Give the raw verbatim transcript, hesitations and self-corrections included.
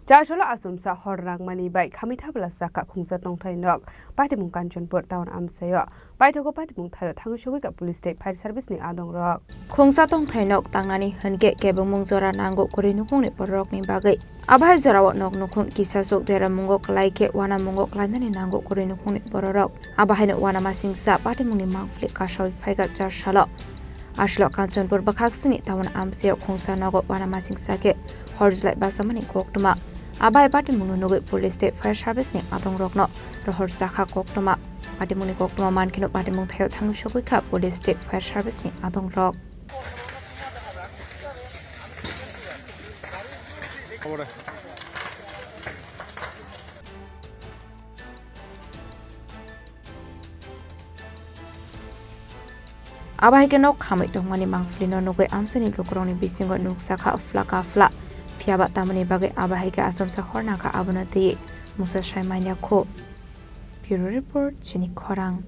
Charsalo asomsa hor rangmani bai khamitha bwla chakha khungsa tongthai nok patimung Kanchanpur town amchaio. Paithago patimung thaio thangwi sogwi kha police tei fire service ni adong rok. Khungsa tongthai nok tangnani hwnkhe kebengmung jora nango kwrwi nukhungni bororokni bagwi. Abahai jorao nok nukhung kisa sok deramungo kwlai khe wanamungo kwlainani nango kwrwi nukhungni bororok. Abahaino wanamasingcha patimungni mangpili kasawi phaikha charsalo. Aswlao Kanchanpur bwkhaksini town amchaio khungsa nogo wanamasingcha khe hor jlai bachamani koktwma. Abai patimungno nugwi police tei fire service ni adongrokno rohor chakha koktwma. Patimungni koktwma mankheno patimung thaio thangwi sogwi kha police tei fire service ni adongrok. Abo hai khe nok khamwi tongmani mangpili no nugwi amchaini lukurokni bisingo nukjakha phla ka phla. Phiyaba tamoni bagwi abo hai khe achomsa hor nangkha abono twiwi mungsa sai manya kho. Bureau Report, Chini Khorang.